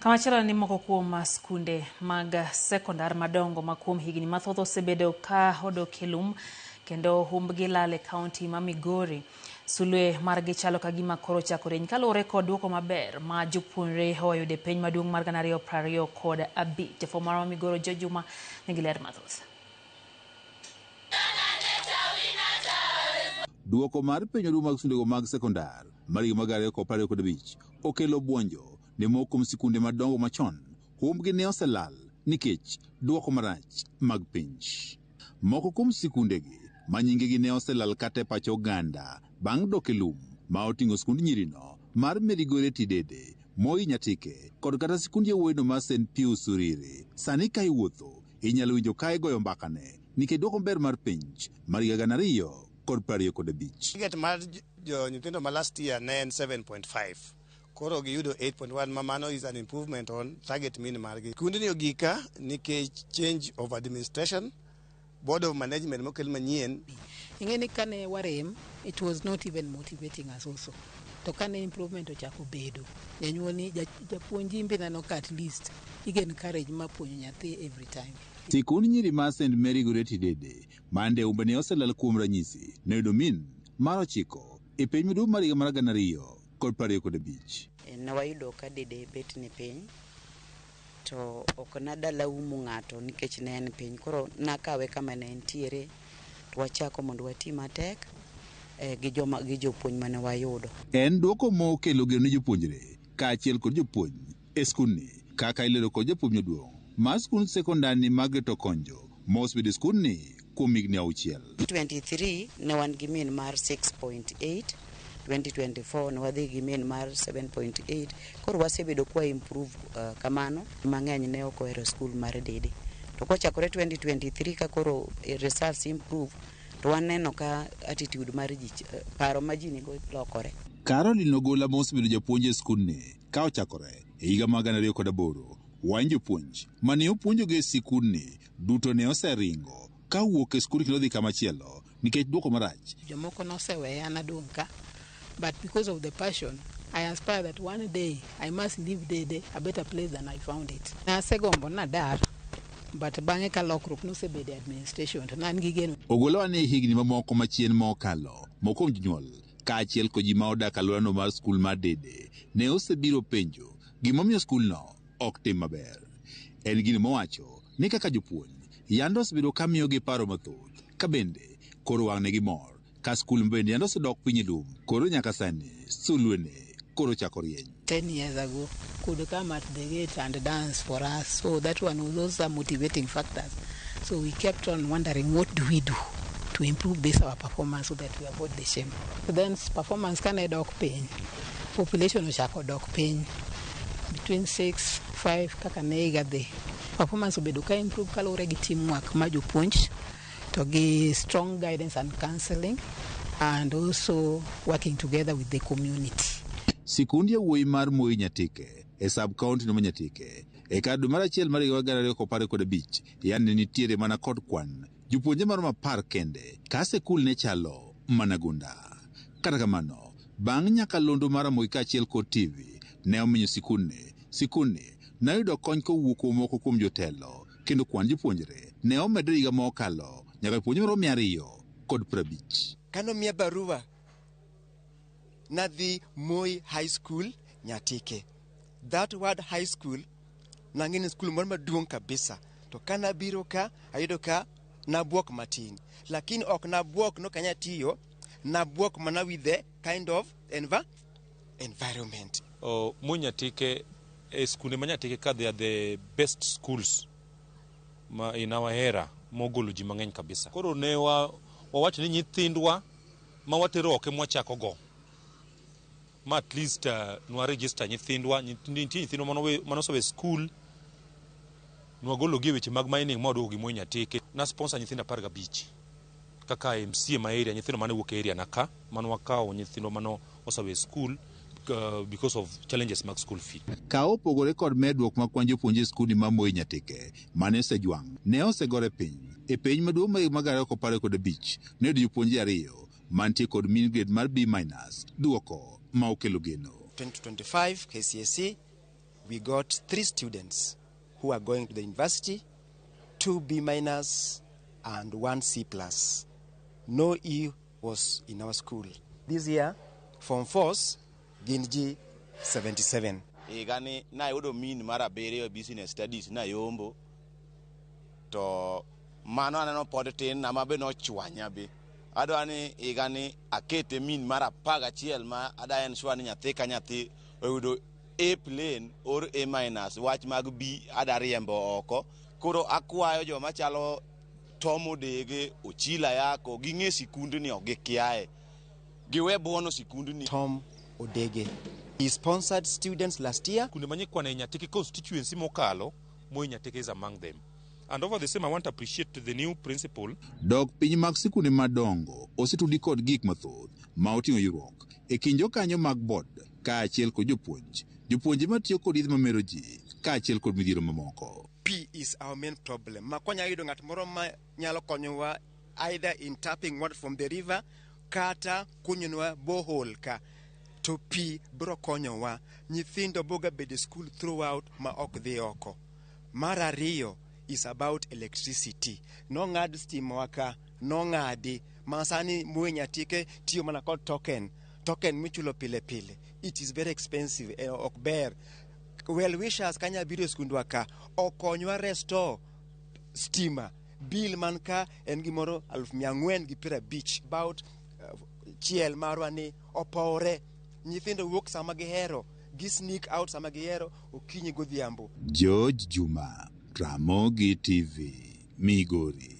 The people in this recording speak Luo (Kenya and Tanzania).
Kamachielo ni moko kuom skunde mag sekondar madongo ma kuom higni mathoth osebedo ka odok e lum kendo humbgi lal e kaunti ma Migori. Sulwe margi chalo ka gima koro ochako rieny kaluwore kod duoko maber ma jopuonjre oyudo e penj maduong' mar 2025. Jafwambo marwa ma Migoro Joe Juma nigi ler mathoth. Duoko mar penj maduong' mag skundego mag sekondar mar higa mar 2025 okelo buonjo ne moko kuom sikunde madongo machon humbgi ne oselal nikech duoko marach mag penj. Moko kuom sikundegi ma nyingegi ne oselal kata e pach oganda bang' dok e lum ma oting'o skund nyirino mar Mary Goretti Dede, Moi Nyatike kod kata sikund yawuoyino mar St. Pius Uriri. Sani ka iwuotho, inyalo winjo ka igoyo mbakane nikech duoko maber mar penj mar higa 2025. Target mar jo nyithindo ma last year ne en 7.5. Koro giyudo 8.1 ma mano is an improvement on target mean margi. Skundni ogika nikech change of administration, board of management mokel manyien. Ing'e ni kane warem, it was not even motivating us also. To kane improvement ochako bedo, janyuol ni japuonj imbe neno ka at least i encourage ma puonjo nyathi every time. Sikund nyiri mar St. Mary Goretti Dede mande humbe ne oselal kuom ranyisi noyudo mean mar 9 e penj maduong' mar higa mar 2025. Ne wayudo ka Dede bet ni piny to ok nadalaumo ng'ato nikech ne en piny, koro nakawe kama ne entiere to wachako mondo wati matek gi joma gi jopuonj mane wayudo. En duoko mokelo geno ne jopuonjre kaachiel kod jopuonj e skundni kaka ilero kod japuonj maduong' mar skund sekondar ni Margaret Okonjo ma osebedo e skundni kuom higni 6. 23 ne wan gi mean mar 6.8, 2024 ne wadhi gi mean mar 7.8, koro wasebedo kwa improve kamano. Mang'eny ne ok ohero skul mar Dede, to kochakore 2023 ka koro results improve to waneno ka attitude mar ji, paro ma ji nigo lokore. Caroline Ogola ma osebedo japuonj e skundni ka ochakore e higa mar 2008 wany jopuonj mane opuonjogi e sikundni duto ne oseringo ka owuok e skul kendo dhi kamachielo nikech duoko marach. Jomoko noseweya, an adong' ka, but because of the passion I aspire that one day I must leave Dede a better place than I found it. Nasegombo nadar, but bang'e ka lokruok nosebedo e administration to ne an gi geno. Ogola ni higni mamoko machien mokalo, moko kuom jonyuol kaachiel kod ji ma odak alworano mar skul mar Dede ne osebiro penjo gimomiyo skulno ok tim maber. En gino mowacho ni kaka jopuonj yande osebedo ka miyogi paro mathoth ka bende koro wang'ne mor ka skul bende yande osedok piny e lum koro nyaka sani sulwene koro chako rieny. 10 years ago could come at the gate and dance for us. So that one was also a motivating factors. So we kept on wondering, what do we do to improve this our performance so that we avoid the shame. Then performance kane dok piny, population ochako dok piny between 6, 5 kaka ne higa dhi. Performance obedo ka improve kaluwore gi teamwork ma jopuonj to gi strong guidance and counseling and also working together with the community. Sikund yawuoyi mar Moi Nyatike e sub county no ma Nyatike e kar dwe mar achiel mar higa 2015 yande nitiere mana kod kwan jopuonjre maromo 10 kende ka sikul ne chalo mana gunda. Kata kamano, bang' nyakalondo mar Ramogi kaachiel kod TV ne omenyo sikundni noyudo kony kowuok kuom moko kuom jotelo kendo kwan jopuonjre ne omedore higa mokalo nyaka jopuonjre maromo 250. Kanomiya barua nadhi Moi High School Nyatike. That word high school nang'e ni skul moro maduong' kabisa. To kanabiro ka ayudo ka nabuok matin, lakini ok nabuok nok anya tiyo, nabuok mana with the kind of environment. Moi Nyatike e skunde ma Nyatike ka they are the best schools ma in our era mogolo ji mang'eny kabisa. Koro ne wawacho ni nyithindwa ma watero oko mwachako go ma at least nwa register nyithindwa, nitie nyithindwa manosewe skul nwagolo gi e weche mag mining ma waduogo gi Moi Nyatike. Na sponsor nyithindo 15 kaka MCA ma area, nyithindo mane wuok e area na ka mane wakawo nyithindo mane osewe skul because of challenges mag school fee. Ka opogore kod medruok mag kwan jopuonje e skundni mar Moi Nyatike mane osejwang' ne osegore piny e penj maduong' mar higa mar 2025 noyudo jopuonje 2 mantie kod mean grade mar B minus, duoko ma okelo geno. 2025 KCSE We got 3 students who are going to the university, 2 B minus and 1 C plus. No E was in our school. This year, Form 4s, gin ji 77. Higani nayudo mean mar 7 e business studies nayombo, to mano aneno pod tin na mabe nochwanya be. Adwa ni higani akete mean mar 11 ma ada en sure ni nyathi ka nyathi oyudo A plain or A minus, wach mag B ada riembo oko. Koro akwayo joma chalo Tom Odege, Ochila Yako, ging'e sikundni ok gikiaye. Giwe buono sikundni. Tom Odege. He sponsored students last year. Skunde manyikwane Nyatike constituency mokalo, Moi Nyatike is among them. And over the same, I want to appreciate the new principal. Dok piny mag sikunde madongo osetudi kod gik mathoth ma oting'o ywaruok e kind jokanyo mag board kaachiel kod jopuonj, jopuonje matiyo kod yedhe mamero ji kaachiel kod midhiero mamoko. P is our main problem. Ma kwanya yudo ng'at moro ma nyalo konyowa either in tapping water from the river kata kunyonwa borehole ka, to pi biro konyowa. Nyithindo boga bedo e school throughout ma ok dhi oko. Mar ariyo is about electricity. Nong'ad stima wa ka, nong'adi. Ma sani Moi Nyatike tiyo mana kod token. Token michulo pile pile. It is very expensive, ok ber. Well wishers kanya biro e skundwa ka, okonywa restore stima. Bill man ka en gimoro 450,000. About chiel marwa ni opowre. Nyithindo wuok sama gihero, gi sneak out sama gihero, okinyi godhiambo. George Juma, Ramogi TV, Migori.